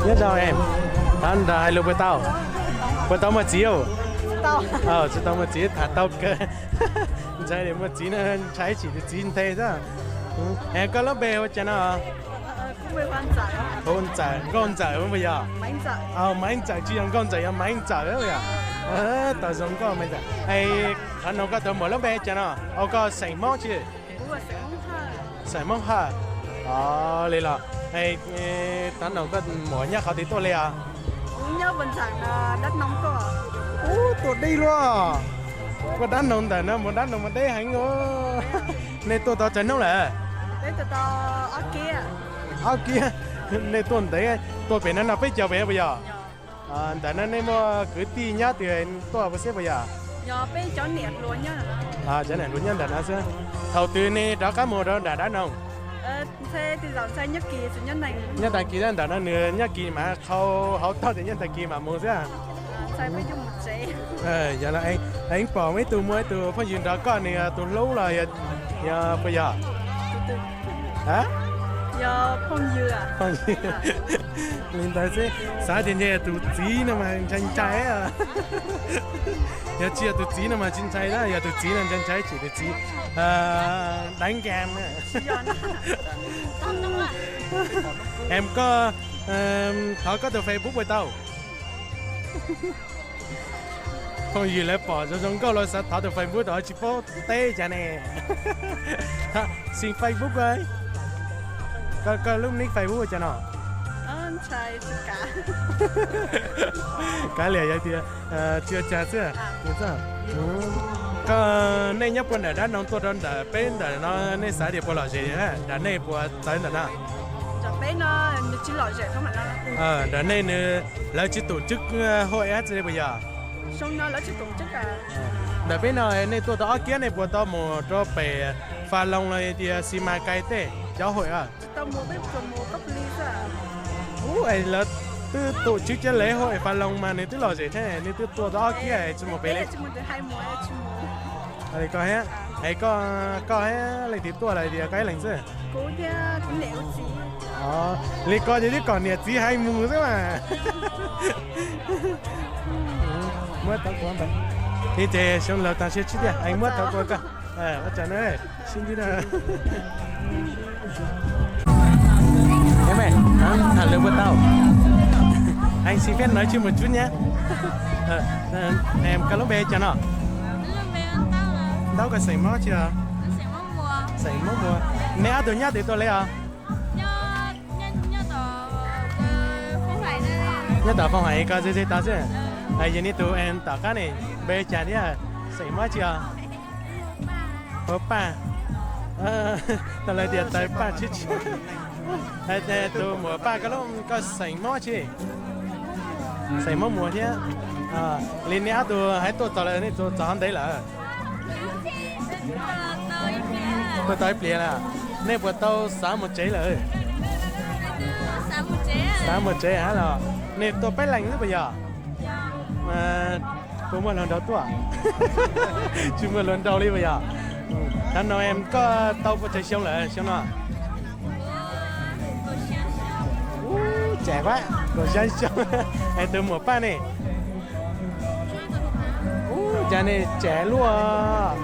Nyob zoo em, thov nrog hais lus puas tau? Puas tau muaj txiv? Tsis tau muaj txiv, tham tau kawg. Ntshai tias muaj txiv no ntshai tsis tus txiv nthe xwb. Es koj lub npe hu cas no? Hu Ntxawm, Nkauj Ntxawm puas yog? Maiv Ntxawm tsis yog Nkauj Ntxawm, yog Maiv Ntxawm yog. Tau zoo nkauj Maiv Ntxawm. Es qhov no koj tus muam lub npe cas no? Ua koj xeem Hmoob tsis? Xeem Hmoob Hawj. Os, li los, thov nug koj muam nyob qhov twg tuaj li os? Ub, tuaj deb luaj. Koj dab noog ntawm no mus dab noog mas deb heev. Nej tuaj tau tsawg hnub lawm? Ob kiab. Nej tuaj ntev, tuaj pem no no peb caug pem puas yog? Ntawm no nej muaj kwv tij nyob twg tuaj puas xwb puas yog? Cov niam hluas nyob ntawm no xwb. Thaum twg nej rov qab mus rau nram dab noog? Nyob tag kis ntawm no nws nyob kis mas qhau hauv tog tias nyob tag kis mam mus xwb. Yog los, pom ib tug muaj ib tug phooj ywg nrog koj, nws tus hlub los yog puas yog? Phooj ywg. Li ntawd xwb, xav tias ntshe tus txiv no mas ntshai ntshai. Yog tsis yog tus txiv no mas tsis ntshai na, yog tus txiv no ntshai ntshai tsis tus txiv. Dab nkas na. Em, koj thov koj tus Facebook puas tau? Phooj ywg lawv pom zoo zoo nkauj los xav thov tus Facebook rau tsis paub teb cas ne. Sin Facebook, koj lub nick Facebook cas no? Kav liam, yog tias tsis ua cas xwb. Koj, nej nyob puag nram dab noog tuaj rau nram peb ntawm no, nej xav tias puas lom zem, nram nej puas txawv ntawm no? Nram nej nws, lawv tsis tum tswb hua ab tsi li puas yog? Ntawm peb no nej tuaj tau ob kiab, nej puas tau mus rau pem Fas Loos los tias Xis Mas Kais tej cov hua? Ub, es lawv twb tum tswb cov lev hua Fas Loos mas nws twb lom zem thiab, nej twb tuaj tau ob kiab tsis mus pem li. Li koj thiab, es koj, koj thiab leej twg tuaj los tias koj ib leeg xwb? Li koj ces twb kom niam txiv hais mus xwb mas. Muab tau kuv, li ces xyoo laus tag siab tsis tiag, muab tau kuv koj. Ua tsaug na, sib ntsib na. Tham lus puas tau? Anh xin phép nói chuyện một chút nhé. Em, koj lub npe cas no? Ntaub, koj xeem Hmoob tsi os? Xeem Hmoob Muas. Nej ob tug nyob twg tuaj li os? Nyob tom Foom Haiv, koj ze ze tau xwb. Yog nej tus tom qab ne, npe cas thiab xeem Hmoob tsi os? Hu Paj. Tau lawv tias tawv paj tshiab tshiab. Tus muam Paj, koj lub, koj xeem Hmoob tsi? Xeem Hmoob Muas thiab. Li nej ob tug hais tuaj txog lawm, nej tuaj txog ntev lawm? Tuaj tau ib pliag lawm. Nej puas tau xav mus tsev lawm? Xav mus tsev hab los? Nej tuaj peb leeg xwb puas yog? Puas muaj hluas nraug tuaj? Tsis muaj hluas nraug li puas yog? Thaum no em, koj tau puas tsawg xyoo lawm xyoo no? Ub, tsam, kaum xya xyoo. Es tus muam Paj ne? Ub, cas nej tsam luaj.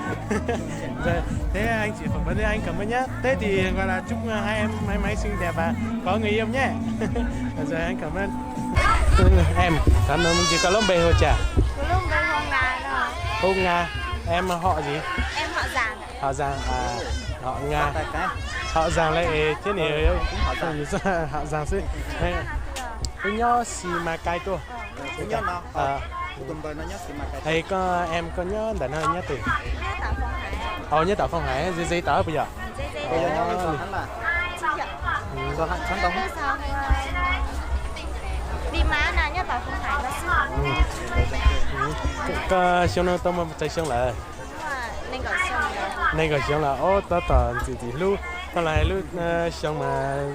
Thế anh chỉ phỏng vấn, anh cảm ơn nhé. Tết thì gọi là chúc hai em mãi mãi xinh đẹp và có người yêu nhé. Rồi anh cảm ơn. Em, thaum no mus ntsis, koj lub npe hu cas? Hu Nga. Em họ gì? Họ Giàng à? Họ Nga. Họ Giàng lawm es thiab ni. Họ Giàng xwb. Wb nyob Xis Mas Kais tuaj. Es koj, em, koj nyob ntawm no nyob twg? Au, nyob tom Foom Haiv, ze ze tod puas yog? Koj xyoo no tau muaj tsawg xyoo lawm? Nees nkaum xyoo lawm. Ob, tab tom ntxim ntxim hlub, tau lawv lub xyoo mas,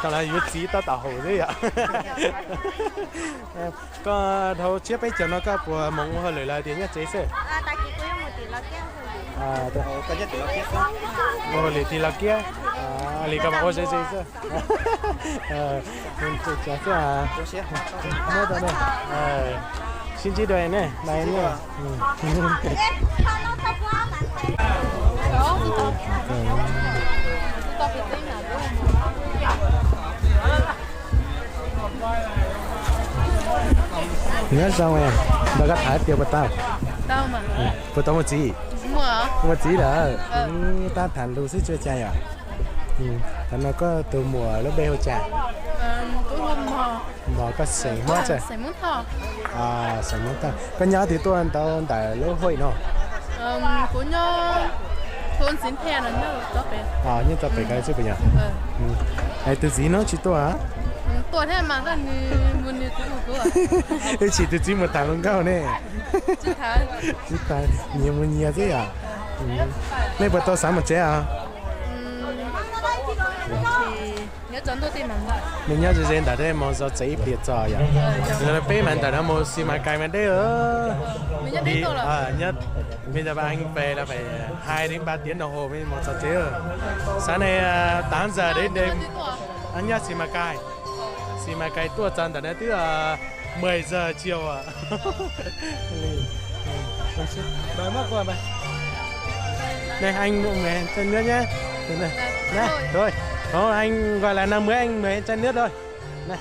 tau lawv yuav txiv tab tom haum xwb yom. Koj dhau tshiab peb caug no koj puas moog ua hauj lwm los tias nyob tsev xwb? Ua hauj lwm tim Los Kiab. Li koj mas ua ze ze xwb. Tsav xwb. Muab tau ne. Sib ntsib dua ne, bye ne. Nyob zoo, nrog koj tham tias puas tau, puas tau muaj txiv? Muaj txiv lawm. Tab tham lus xwb tsis ua cas yom? Thaum no koj tus muam lub npe hu cas? Mos, koj xeem Hmoob txawm? Xeem Hmoob Thoj. Koj nyob twg tuaj ntau ntawm lub hauj no? Nyob tau pem koj xwb puas yog? Es tus txiv no tsis tuaj? Ib chim tus txiv mus tham hluas nkauj ne. Tsis tas, nyias mus nyias xwb yom. Nej puas tau xav mus tsev os? Nws nyob ze ze ntawm deb, mus txog tsev ib pliag txog yom. Peb mas ntawm no mus Xis Mas Kais mas deb. Mej nta ba eeb pe la pem hai đến ba tiếng đồng hồ mej mus txog tsev. Sáng nay tám giờ đến đêm. Nyob Xis Mas Kais. Xis Mas Kais tuaj txog ntawm no twb mười giờ chiều. Này anh mười chai nước nhé. Này, thôi. Thôi anh gọi là năm mươi, anh mười chai nước thôi. Này,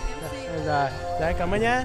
rồi, rồi cảm ơn nhé.